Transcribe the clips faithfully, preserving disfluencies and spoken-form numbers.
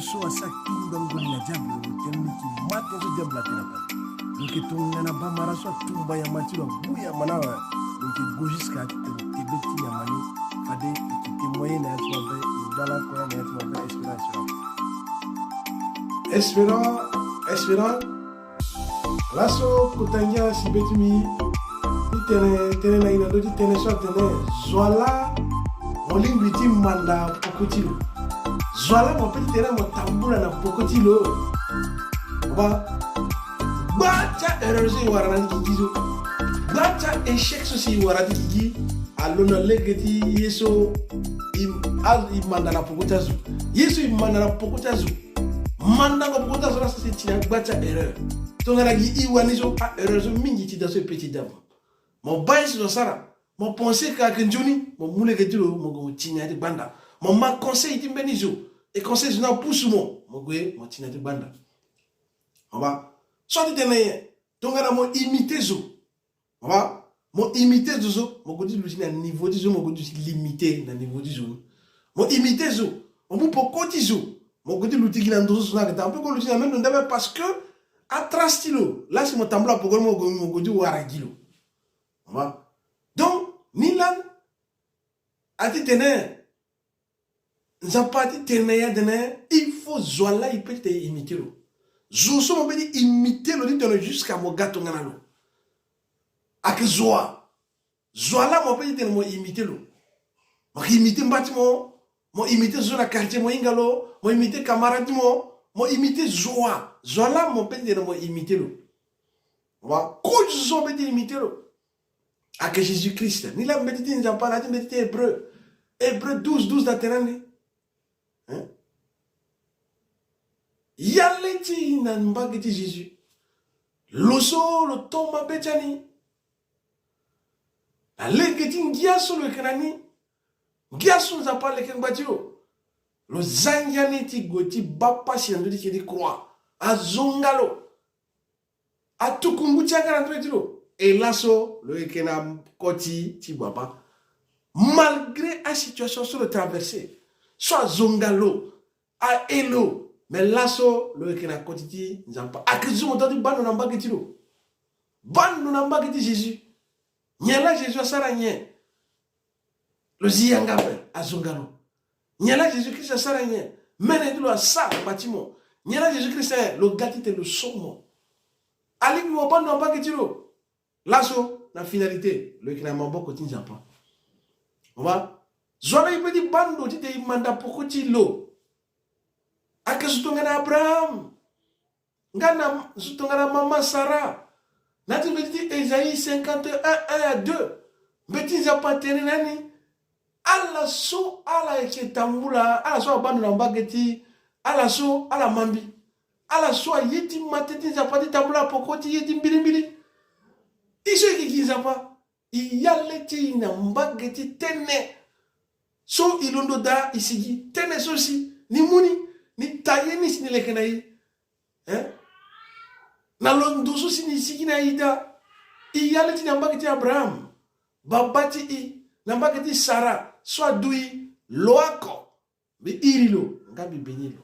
So asara kpinga ngoli na diable, lo tene leke ma tënë so diable atene ape. Lo yeke tongana bamara so atumba nyama ti lo, abu nyama ni awe, lo yeke gue jusqu'à tene tebe ti nyama ni. Fade e yeke témoigner na ya ti mabe, e dala kue na ya ti mabe. Espérant, espérant, espérant, espérant. Laso kota ngia si be ti mbi, ti tene, tene na e na ndö ti tënë so atene: Zo wa laa mo lingbi ti manda peko ti lo. Zo wa laa mo pe ti tene mo tambula na peko ti lo. Ba, gba ti a-erreur so e wara na ti gigi so, gba ti a-échec so si e wara ti gigi, alo na lege ti ye so e, a, e manda na peko ti azo. Ye so e manda na peko ti azo. Mandango peko ti azo laa so si e ti na gba ti a-erreur. Tongana gi e wani so, a-erreur so mingi ti daa so e pe ti daa mo. Mo baa ye so zo asara, mo pensé ka ayeke nzoni, mo mu lege ti lo, mo gue mo ti na ya ti gbanda. Mo ma conseil ti mbeni zo, e conseil zo ni apusu mo, mo gue mo ti na ya ti gbanda. Mo baa, so ati tene nyen? Tongana mo imité zo. Mo baa, mo imité zo so, mo gue ti luti na niveau ti zo, mo gue ti limité na niveau ti zo. Mo imité zo, mo mu peko ti zo, mo gue ti luti gi na ndo so zo ni ayeke daa. Mo pe gue luti na même ndo nde ape, parce que atrace ti lo laa si mo tambula peko ni, mo gue, mo gue ti wara gi lo. Mo baa. Donc ni lani ati tene Nzapa ati tene na e atene il faut zo wa laa e pe ti tene e imité lo. Zo so mo pe ti imité lo ti tene jusqu'à mo ga tongana lo. Ayeke zo wa. Zo wa laa mo pe ti tene mo imité lo. Mo yeke imité mba ti mo. Mo imité zo na quartier mo hinga lo. Mo imité camarade ti mo. Mo imité zo wa. Zo wa laa mo pe ti tene mo imité lo. Wa, kozo so mo pe ti imité lo. Ayeke Jésus-Christ. Ni laa mbeti ti Nzapa na ya ti mbeti ti Hébreu. Hébreu douze douze na tene ni. Hein? Ya le ti e na mbage ti Jésus. Lo so lo to mabe ti ani na lege ti ngia so lo yeke na ni. Ngia so Nzapa aleke ngba ti lo. Lo za ngia ni ti gue ti baa pasi na ndö ti kiri croix. Azonga lo. Atuku ngu ti aga na ndö ti lo. E laso lo yeke na koti ti baba. Malgré asituation so lo traversé, so azonga lo, ahe lo, me laso lo yeke na koti ti Nzapa. Ayeke zo mo doit ti baa ndo na mbage ti lo. Baa ndo na mbage ti Jésus. Nyen laa Jésus asara nyen? Lo zi yanga ape, azonga lo. Nyen laa Jésus-Christ asara nyen? Mene ti lo asara ngba ti mo. Nyen laa Jésus-Christ, eh, lo ga ti tene lo so mo. Alingbi mo baa ndo na mbage ti lo. Laso na finalité lo yeke na maboko ti Nzapa. Mo baa, zo wa laa e pe ti baa ndo ti tene e manda peko ti lo. Ayeke zo tongana Abraham. Nga na zo tongana mama Sara. Na ya ti mbeti ti Esaïe cinquante et un, un à deux. Mbeti ti Nzapa atene na ni. Ala so ala yeke tambula, ala so abaa ndo na mbage ti, ala so ala ma mbi. Ala so aye ti ma tënë ti Nzapa ti tambula peko ti ye ti mbilimbili. E so e yeke gi Nzapa. E ya le ti e na mbage ti tënë so e londo daa e sigi. Tënë so si ni mu ni, ni ta ye ni si ni leke na e. Hein? Na lo ndo so si ni sigi na e daa. E ya le ti e na mbage ti Abraham, baba ti e, na mbage ti Sara so adu e. Lo oko, mbi iri lo, nga mbi béni lo.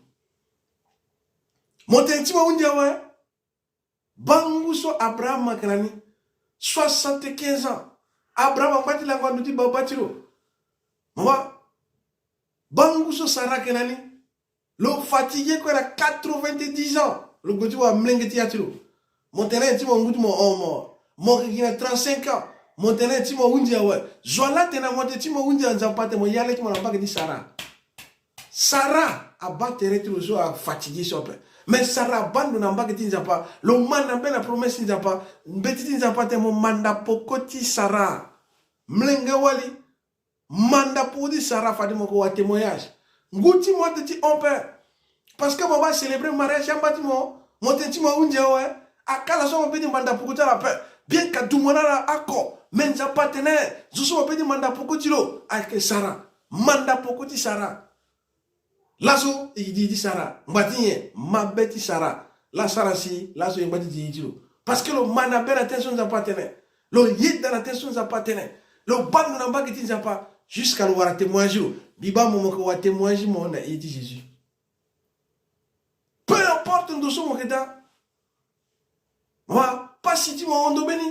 Mo tene ti mo ahunzi awe. Baa ngu so Abraham ayeke na ni, soixante-quinze ans. Abraham angba ti lango na ndo ti baba ti lo. Mama, baa ngu so Sara ayeke na ni. Lo fatigué kue na quatre-vingt-dix ans. Lo gue ti wara molenge ti ya ti lo. Mo tene ti mo ngu ti mo, oh, mo, mo yeke gi na trente-cinq ans. Mo tene ti mo ahunzi awe. Zo wa laa atene na mo tene ti mo ahunzi awe, Nzapa atene mo ya le ti mo na mbage ti Sara. Sara abaa tere ti lo so afatigué so ape. Mais Sara abaa ndo na mbage ti Nzapa. Lo ma na mbeni promesse ti Nzapa. Mbeti ti Nzapa atene mo manda peko ti Sara. Molenge wali, manda peko ti Sara fade mo yeke wara témoignage. Ngu ti mo ate ti hon ape. Parce que mo baa célébrer mariage ti amba ti mo. Mo tene ti mo ahunzi awe. Akala so mo pe ti manda peko ti ala ape. Bien ka du mo na ala oko. Mais Nzapa atene zo so mo pe ti manda peko ti lo ayeke Sara. Manda peko ti Sara. Laso e gi di ti Sara. Ngba ti nyen? Mabe ti Sara. Laa Sara si, laso e ngba ti di ti lo. Parce que lo ma na be na tënë so Nzapa atene. Lo yeda na tënë so Nzapa atene. Lo baa ndo na mbage ti Nzapa. Jusqu'à lo wara témoignage ti lo. Mbi baa mo, mo yeke wara témoignage ti mo na iri ti Jésus. ndo so mo yeke daa. Wa pasi ti mo ahon ndo mbeni.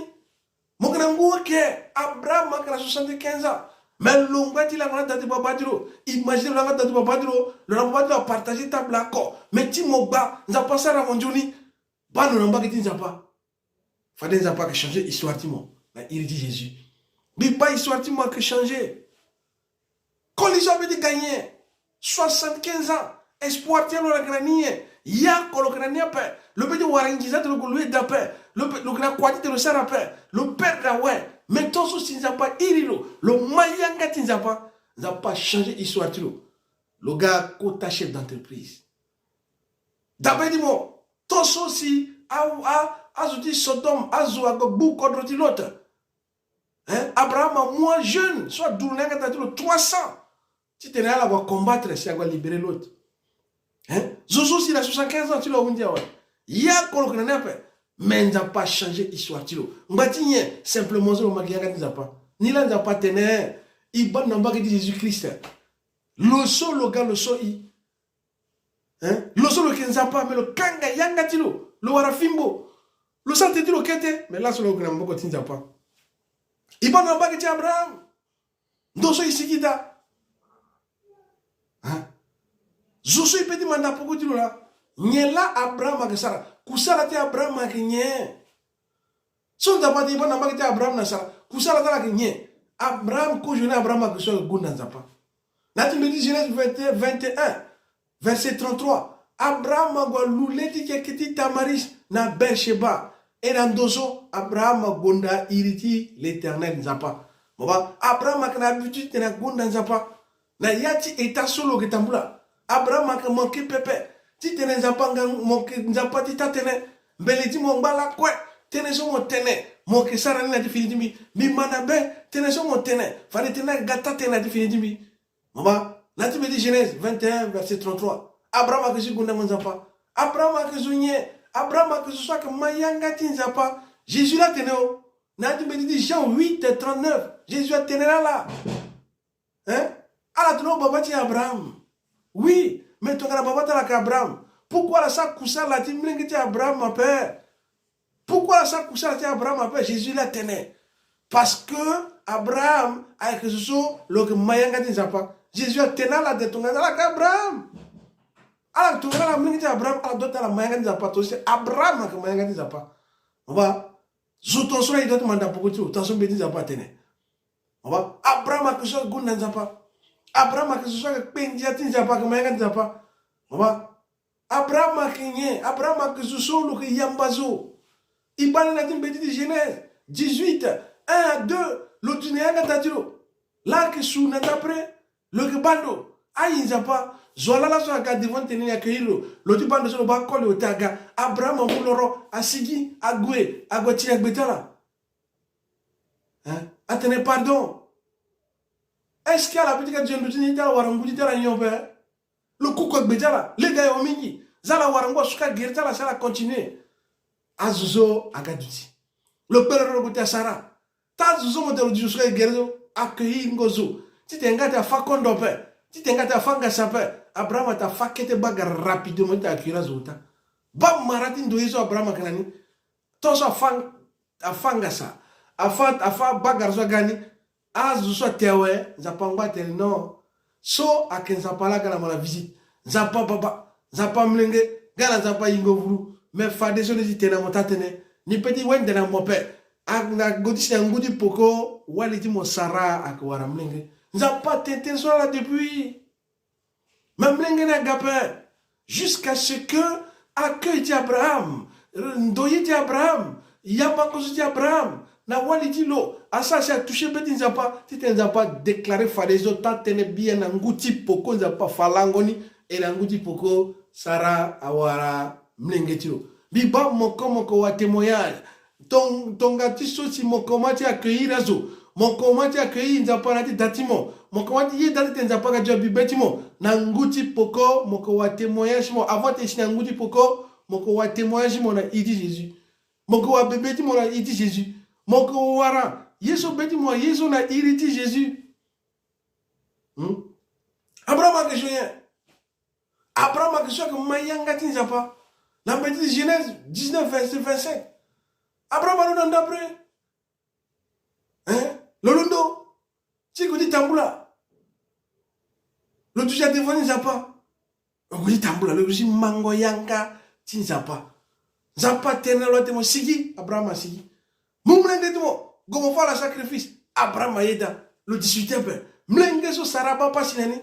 Mo yeke na ngu oke. Abraham ayeke na soixante-quinze ans. Mais lo ngba ti lango na da ti babâ ti lo. Imagine lo na da ti babâ ti lo. Lo na babâ ti lo apartage table oko. Mais ti mo gba Nzapa asara mo nzoni. Bâ lo na mbage ti Nzapa. Fade Nzapa ayeke changer histoire ti mo na iri ti Jésus. Mbi bâ histoire ti mo ayeke changer. Koli so abe ti ga nyen? Soixante-quinze ans. Espoir ti lo ayeke na ni nyen? Ya oko lo yeke na ni ape. Lo be ti wara nginza ti lo gue loue da ape. Lo be, lo yeke na kua ti tene lo sara ape. Lo perdre awe. Mais tant so si Nzapa airi lo, lo mä yanga ti Nzapa, Nzapa achanger histoire ti lo. Lo ga akota chef d'entreprise. Dabe ti mo, tant so si a, a, azo ti Sodome, azo ague gbu kodro ti Lot. Hein? Abraham amu ajeune so aduru na yanga ti lo trois cents titene ala gue acombattre si ague alibérer Lot. Hein? Zo so si na soixante-quinze ans ti lo ahunzi awe. Ya oko lo yeke na ni ape. Mais Nzapa achanger histoire ti lo. Ngba ti nyen? Simplement so lo mä yanga ti Nzapa. Ni laa Nzapa atene, e bâ na mbage ti Jésus Christ. Lo so lo ga lo so i. Hein? Lo so lo yeke Nzapa, mais lo kanga yanga ti lo, lo wara fimbo. Lo sara teti lo kete, mais laso lo yeke na maboko ti Nzapa. E bâ na mbage ti Abraham. Ndo so e sigi daa. Hein? Zo so e pe ti manda peko ti lo laa. Nyen laa Abraham ayeke sara? Kusala ti Abraham ayeke nyen? So Nzapa atene e bâ na mbage ti Abraham na Sara, kusala ti ala ayeke nyen? Abraham, kozoni Abraham ayeke so ayeke gonda Nzapa. Na ya ti mbeti Genèse vingt et un, vingt et un, verset trente-trois. Abraham ague alu le ti keke ti tamaris na Beersheba. E na ndo so Abraham agonda iri ti l'Éternel Nzapa. Mo bâ, Abraham ayeke na habitude titene agonda Nzapa. Na ya ti état so lo yeke tambula, Abraham ayeke manke pepe. Titene Nzapa nga mo yeke Nzapa ti taa-tënë. Mbele ti mo angba lakue. Tënë so mo tene, mo yeke sara ni na ya ti fini ti mbi. Mbi mä na be, tënë so mo tene, fade tënë ni aga taa-tënë na ya ti fini ti mbi. Mo bâ, na ya ti mbeti Genèse vingt et un, verset trente-trois. Abraham ayeke si gondango Nzapa. Abraham ayeke zo nyen? Abraham ayeke zo so ayeke mä yanga ti Nzapa. Jésus laa atene o. Na ya ti mbeti ti Jean huit trente-neuf, Jésus atene laa laa. Hein? Ala tene o baba ti Abraham. Oui, mais tongana baba ti ala ayeke Abraham, pourquoi ala sara kusala ti molenge ti Abraham ape? Pourquoi ala sara kusala ti Abraham ape? Jésus laa atene. Parce que Abraham ayeke zo so lo yeke mä yanga ti Nzapa. Jésus atene ala de tongana ala yeke Abraham. Ala tongana ala molenge ti Abraham, ala doit ti ala mä yanga ti Nzapa. Tongaso Abraham ayeke mä yanga ti Nzapa. Mo bâ, zo tongaso laa e doit ti manda peko ti lo, tongaso mbeti ti Nzapa atene. Mo bâ, Abraham ayeke zo so ayeke gonda Nzapa. Abraham ayeke zo so ayeke kpe ndia ti Nzapa, ayeke mä yanga ti Nzapa. Mo bâ, Abraham ayeke nyen? Abraham ayeke zo so lo yeke yamba zo. E bâ ni na ya ti mbeti ti Genèse dix-huit, un à deux, lo duti na yanga daa ti lo. Laa ayeke su na ndapre, lo yeke bâ ndo. Ayi Nzapa, zo wa laa laso aga devant ti tene ni accueillir lo. Lo ti bâ ndo so lo bâ koli ota aga. Abraham amu loro, asigi, ague, ague ti na gbe ti ala. Hein? Atene pardon. Est-ce que ala peut ti ga duti na ndo ti ni ti ala wara ngu ti ti ala nyon ape? Lo kuku agbe ti ala, lege ayo mingi. Zia ala wara ngu asuka gere ti ala si ala continuer. Azo so aga duti. Lo kpe lo ro lo gue ti asara. Taa zo so mo tene lo duti lo suka gere so, accueillir ngo zo. Titene nga ti afâ kondo ape. Titene nga ti afâ ngasa ape. Abraham ata fâ kete baga rapidement titene accueillir azo ota. Bâ mara ti ndoye so Abraham ayeke na ni. Tongaso afâ, afâ ngasa, afâ, afâ bagara so aga ni. Azo so ate awe, Nzapa angba atene non. So ayeke Nzapa laa aga na mo na visite. Nzapa baba, Nzapa molenge, nga na Nzapa yingo vuru. Me fadeso ni ti tene na mo taa-tënë. Ni pe ti wende na mo ape. A, na go ti si na ngu ti peko, wali ti mo Sara ayeke wara molenge. Nzapa atene tënë so laa depuis. Me molenge ni aga ape. Jusqu'à ce que accueil ti Abraham, ndoye ti Abraham, yambango so ti Abraham na wali ti lo asara si atoucher be ti Nzapa, titene Nzapa adéclarer fadeso taa-tënë bien na ngu ti peko Nzapa afa lango ni, e na ngu ti peko Sara awara molenge ti lo. Mbi bâ mo ko mo ko wa témoignage. Ton-, tonga ti so si mo koma ti accueillir azo. Mo koma ti accueillir Nzapa na ya ti da ti mo. Mo koma ti yeda titene Nzapa aga dio abi be ti mo. Na ngu ti peko mo ko wa témoignage ti mo. Avant ti si na ngu ti peko mo ko wa témoignage ti mo na iri ti Jésus. Mo ko wa bebe ti mo na iri ti Jésus. Mo ko wara ye so be ti mo aye so na iri ti Jésus. Hmm? Abraham ayeke zo nyen? Abraham ayeke so ayeke mä yanga ti Nzapa. Na mbeti ti Genèse dix-neuf, verset vingt-cinq. Abraham alondo na ndapre. Hein? Lo londo. Ti gue ti tambula. Lo duti na devant ti Nzapa. Lo gue ti tambula, lo gue ti mango yanga ti Nzapa. Nzapa atene na lo ate mo sigi, Abraham asigi. Mu molenge ti mo, gue mo fâ ala sacrifice. Abraham ayeda. Lo discuter ape. Molenge so Sara abâ pasi na ni.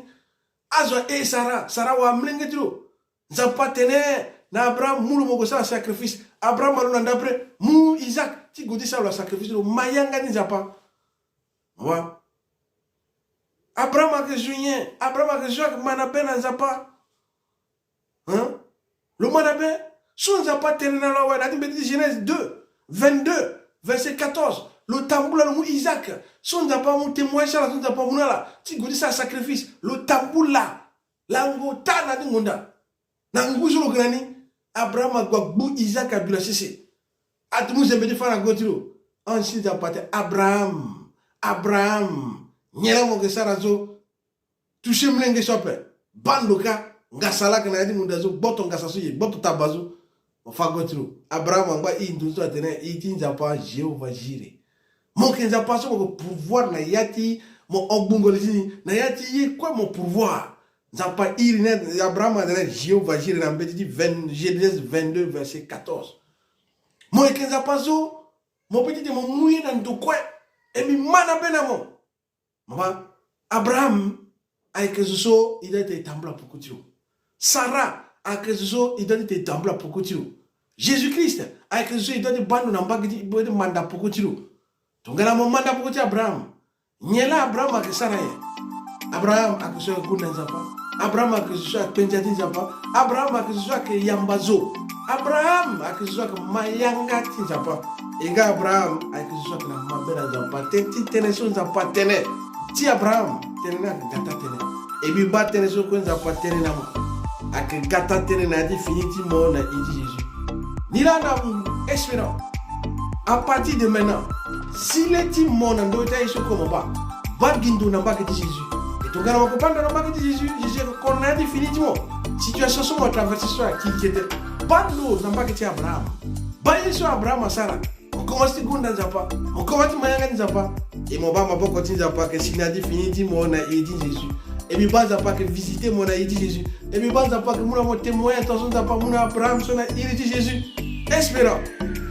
Azo ahe Sara, Sara awara molenge ti lo. Nzapa atene na Abraham, mu lo mo gue sara sacrifice. Abraham alondo na ndapre, mu Isaac ti gue ti sara lo sacrifice, lo ma yanga ti Nzapa. Wa. Abraham ayeke zo nyen? Abraham ayeke zo ayeke ma na be na Nzapa. Hein? Lo ma na be. So Nzapa atene na lo awe, na ya ti mbeti ti Genèse deux, vingt-deux, verset quatorze. Lo tambula, lo mu Isaac. So Nzapa amu témoin ti ala, so Nzapa amu na ala ti gue ti sara sacrifice. Lo tambula. Lango ota na ya ti ngonda. Na ngu so lo yeke na ni, Abraham ague agbu Isaac abi na sese. Ati mu zembe ti fâ na go ti lo. Ansi Nzapa atene: Abraham, Abraham, nyen laa mo yeke sara so? Toucher molenge so ape. Bâ ndo kâ. Ngasa laa ayeke na ya ti ngonda so, gboto ngasa so ye, gboto taba so. Mo fâ go ti lo. Abraham angba iri ndo so atene, iri ti Nzapa Jéhovah Jireh. Mo yeke Nzapa so mo yeke pourvoir na ya ti mo hon gbungo li ti ni, na ya ti ye kue mo pourvoir. Nzapa iri ni, Abraham atene Jéhovah Jireh na mbeti ti vingt, Genèse vingt-deux, verset quatorze. Mo yeke Nzapa so mo peut ti tene mo mu ye na ndo kue, e mbi ma na be na mo. Mama, Abraham ayeke zo so e doit ti tambula peko ti lo. Sara ayeke zo so e doit ti tambula peko ti lo. Jésus Christ ayeke zo so e doit ti bâ ndo na mbage ti, e doit ti manda peko ti lo. Tongana mo manda peko ti Abraham, nyen laa Abraham ayeke sara nyen? Abraham ayeke zo so ayeke gonda Nzapa. Abraham ayeke zo so ayeke kpenza ti Nzapa. Abraham ayeke zo so ayeke yamba zo. Abraham ayeke zo so ayeke ma yanga ti Nzapa. E nga Abraham ayeke zo so ayeke na mabe na Nzapa. Teti tënë so Nzapa atene ti Abraham, tënë ni ayeke ga tâ tënë. E mbi bâ tënë so kue Nzapa atene na mo ayeke ga tâ tënë na ya ti fini ti mo na iri ti Jésus. Ni laa na, hum, espérant. À partir de maintenant, si le ti mo na ndö ti aye so kue mo bâ, bâ gi ndo na mbage ti Jésus. E tongana mo yeke bâ ndo na mbage ti Jésus, Jésus ayeke kono na ya ti fini ti mo. Situation so mo traverser so ayeke inquiéter. Bâ ndo na mbage ti Abraham. Bâ ye so Abraham asara. Mo komanse ti gonda Nzapa. Mo komanse ti ma yanga ti Nzapa. E mo bâ maboko ti Nzapa ayeke si na ya ti fini ti mo na iri ti Jésus. E mbi bâ Nzapa ayeke visiter mo na iri ti Jésus. E mbi bâ Nzapa ayeke mu na mo témoin tongaso Nzapa amu na Abraham so na iri ti Jésus. Espérant.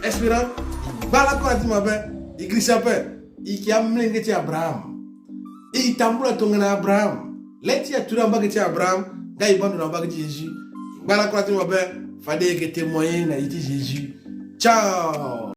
Espérant. E ngba lakue na ti mabe. E girisa ape. E yeke amolenge ti Abraham. E tambula tongana Abraham. Le ti e atourner na mbage ti Abraham. Nga e bâ ndo na mbage ti Jésus. E ngba lakue na ti mabe. Fade e yeke témoigner na iri ti Jésus. Ciao.